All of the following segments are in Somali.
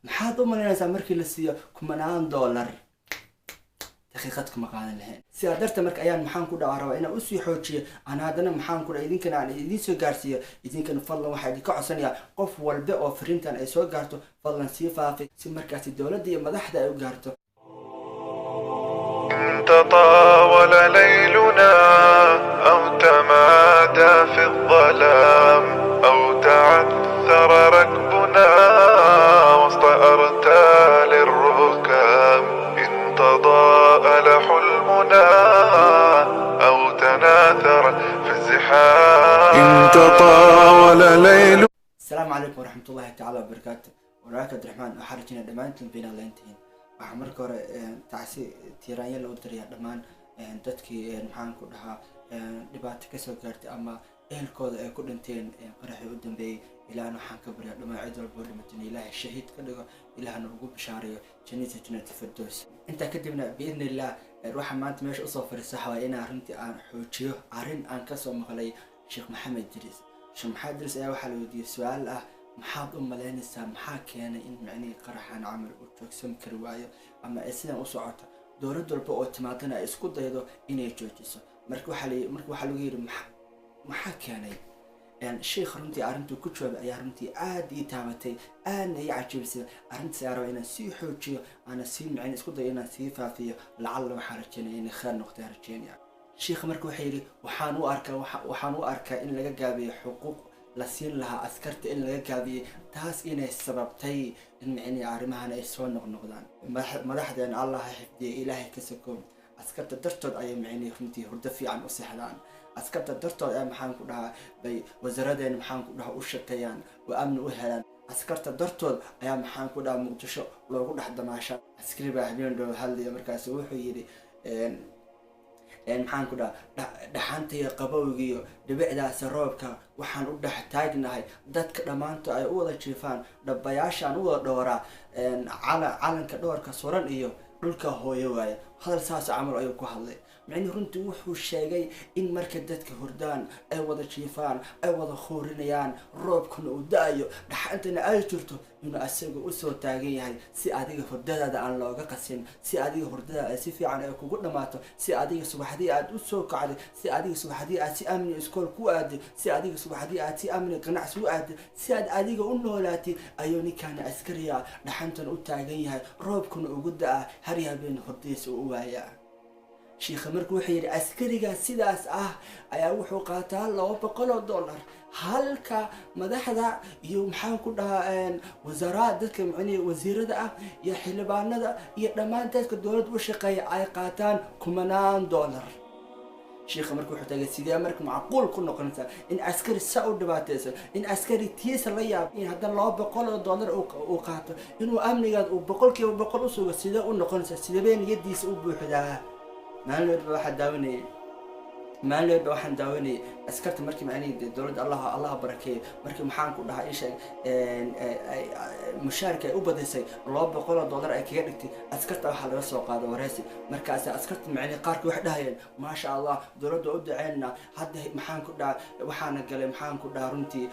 Maxaad u malaynaysaa markii la siiyo kumanaan dollar? Daqiiqad kuma qaadan lahayn. Sidaa darteed marka ayaan, maxaan ku dhaca, rabaa inaan usii xoojiyo aan haddana, maxaan ku dhaha, idinkana aan idiin soo gaarsiiyo. Idinkana fadlan waxaa idinka codsanayaa, qof walba oo fariintan ay soo gaarto, fadlan sii faafay si markaasi dowladda iyo madaxda ay u gaarto. إن تطاول ليلنا أو تمادى في الظلام أو تعثر ركبنا وسط أرتال الركام، إن تضاءل حلمنا أو تناثر في الزحام، إن تطاول ليل Asalaamu calaykum waraxmatullahi tacaala wabarakaatu. Walaalka Cabdiraxmaan, waxaa rajinaa dhammaantiin bayna leyntihiin. Waxaa marka hore tacsi tiiraanya loo dirayaa dhammaan dadkii, maxaan ku dhahaa, dhibaato kasoo gaartay ama ehelkooda ay ku dhinteen qaraxii u dambeeyey. Ilaahna waxaan ka baryaa dhammaan cid walba oo dhimatay in Ilaahay shahiid ka dhigo, Ilaahna ugu bishaareeyo jannada, jannata firdows. Intaa kadibna, biidni Illah, waxaa maanta meesha usoo fadhiista waxa waaye inaan runtii aan xoojiyo arrin aan kasoo maqlay Sheekh Maxamed Idriis. Sheekh Maxamed Idriis ayaa waxaa la weydiiyey su-aal ah: maxaad u malaynaysaa, maxaa keenay in micnihii qaraxan camal uu joogsan kari waayo ama ay sidan u socoto, dowlad walba oo timaadana ay isku daydo inay joojiso? Marka waxaa lagu yidhi, maxaa keenay? Sheikh runtii arrintuu ku jawaabay ayaa runtii aad ii taabatay, aadna ii cajibisay. Arrintaas ayaa raba inaan sii xoojiyo, aana sii micin isku dayo inaan sii faafiyo. Lacalla waxaan rajeynaya inay kheer noqtay rajeynaya. Sheikh marka wuxuu yidhi, waxaan u arkaa in laga gaabiyo xuquuq la siin lahaa askarta, in laga gaabiyey, taas inay sababtay in micnihii arrimahan ay soo noqnoqdaan. Madaxdeena Allah ha xifdiyay, Ilaahay ka soko askarta dartood ayay micnihii runtii hurdo fiican u seexdaan. Askarta dartood ee, maxaan ku dhahaa, bay wasaaradeena, maxaan ku dhahaa, u shaqeeyaan oo amni u helaan. Askarta dartood ayaa, maxaan ku dhahaa, Muqdisho loogu dhex damaashaa. Askari baa habeen dhow hadlaya, markaas wuxuu yidhi, maxaan ku dhaha, dhaxanta iyo qabowgiiyo dhibicdaasi roobka waxaan u dhex taagnahay dadka dhammaantood ay u wada jiifaan, dhabayaashaan u wada dhowraa calanka dhowrka suran iyo dhulka hooyo waaya. Hadal saas camal ayuu ku hadlay. Micnihi runtii wuxuu sheegay in marka dadka hurdaan, ay wada jiifaan, ay wada khoorinayaan, roobkuna uu da-ayo, dhaxantana ay jirto, inuu asaga usoo taagan yahay si adiga hurdadaada aan looga qasin, si adiga hurdadaada ay si fiican ay kugu dhammaato, si adiga subaxdii aad usoo kacday, si adiga subaxdii aad si amni iskool ku aaday, si adiga subaxdii aad si amni ganacsi u aaday, si aad adiga u noolaatid ayuu ninkaani askariya dhaxantan u taagan yahay, roobkuna ugu da-a, har habeen hurdadiisa uu u waayaa. Shiikha marka wuxuu yidhi, askariga sidaas ah ayaa wuxuu qaataa $200, halka madaxda iyo, maxaan ku dhahaa, wasaaraa dadka macnihi wasiirada ah iyo xildhibaanada iyo dhammaan dadka dowladda u shaqeeya ay qaataan kumanaan dollar. Shiikha marka wuxuu taagay, sidee marka macquul ku noqonaysaa in askari saa u dhibaataysan, in askari tiisa la yaab, in haddana $200 uu qaato, inuu amnigaad uu 100% u sugo? Sidee u noqonaysaa? Sidee niyadiisa u buuxdaa? Maalin walba waxaan daawanayay askarta markii macnihii dee dowladda, Allah barakeeyo, markii, maxaan ku dhahaa, isheeg, mushaarka ay u badisay, $200 ay kaga dhigtay, askarta waxaa laga soo qaaday wareysi. Markaas askarta macnihii qaarka waxay dhahayeen, maasha Allah, dowladda u duceynaa, hadda, maxaan ku dhahaa, waxaana galay, maxaan ku dhahaa, runtii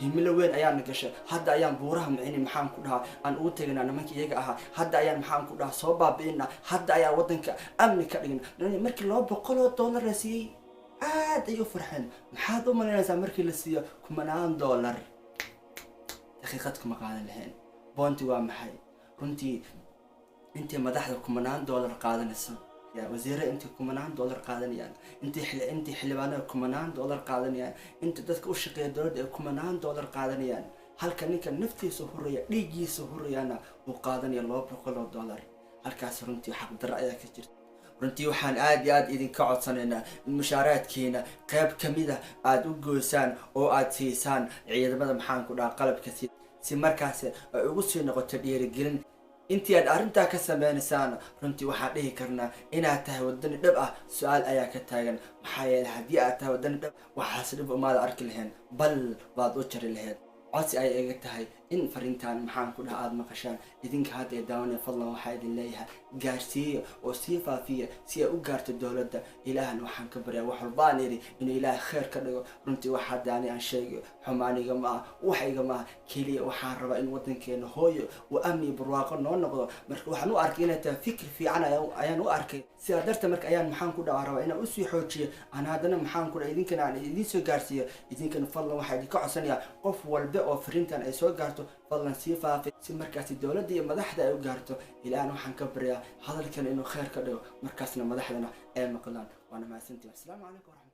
himilo weyn ayaana gashay. Hadda ayaan buuraha macnihi, maxaan ku dhahaa, aan ugu tegaynaa nimankii iyaga ahaa. Hadda ayaan, maxaan ku dhahaa, soo baabi'inaa. Hadda ayaa waddanka amni ka dhigna. Markii $200 la siiyey aad ay u farxeen. Maxaad u malaynaysaa markii la siiyo kumanaan dollar? Daqiiqad kuma qaadan lahayn. Boonti waa maxay? Runtii intay madaxda kumanaan dollar qaadanayso, wasiire intay kumanaan dollar qaadanayaan, intay xildhibaanada kumanaan dollar qaadanayaan, inta dadka u shaqeeya dowladda ay kumanaan dollar qaadanayaan, halka ninka naftiisa huraya, dhiiggiisa hurayana uu qaadanayo $200, halkaas runtii xaqdarro ayaa ka jirta. Runtii waxaan aad iyo aad idinka codsanaynaa in mushaaraadkiina qayb ka mida aada u goysaan oo aad siisaan ciidamada, maxaan ku dhaha, qalabka si markaasi ay ugu sii noqoto dhiirigelin. Intii aad arrintaa ka sameynaysaan, runtii waxaan dhihi karnaa inaad tahay wadani dhab ah su-aal ayaa ka taagan. Maxaa yeelay, haddii aad tahay wadani dhab, waxaas dhib umaada arki lahayn, bal waad u jari lahayd. Codsi ay iga tahay In fariintan, maxaan ku dhaha, aada maqashaan idinka hadda ee daawanaya. Fadlan waxaa idin leeyahay, gaarsiiya oo sii faafiya si ay u gaarto dowladda. Ilaahna waxaan ka baryaa, wax walbaan idhi, inuu Ilaahay kheyr ka dhigo. Runtii wax hadda ani aan sheegayo xumaaniga ma ah, wax iga ma ah. Keliya waxaan rabaa in waddankeena hooyo uu amni iyo barwaaqo noo noqdo. Marka waxaan u arkay inay tahay fikir fiican ayaan u arkay. Sidaa darteed marka ayaan, maxaan ku dhaha, rabaa inaan usii xoojiyo, aan haddana, maxaan ku dhaha, idinkana aan idiin soo gaarsiiyo. Idinkana fadlan waxaa idinka codsanayaa, qof walba oo fariintan ay soo gaarto, fadlan sii faafi si markaasi dowladda iyo madaxda ay u gaarto. Ilaahna waxaan ka baryaa hadalkan inuu kheyr ka dhigo, markaasna madaxdana ay maqlaan. Waana mahadsantihin. Asalaamu calaykum waraxmat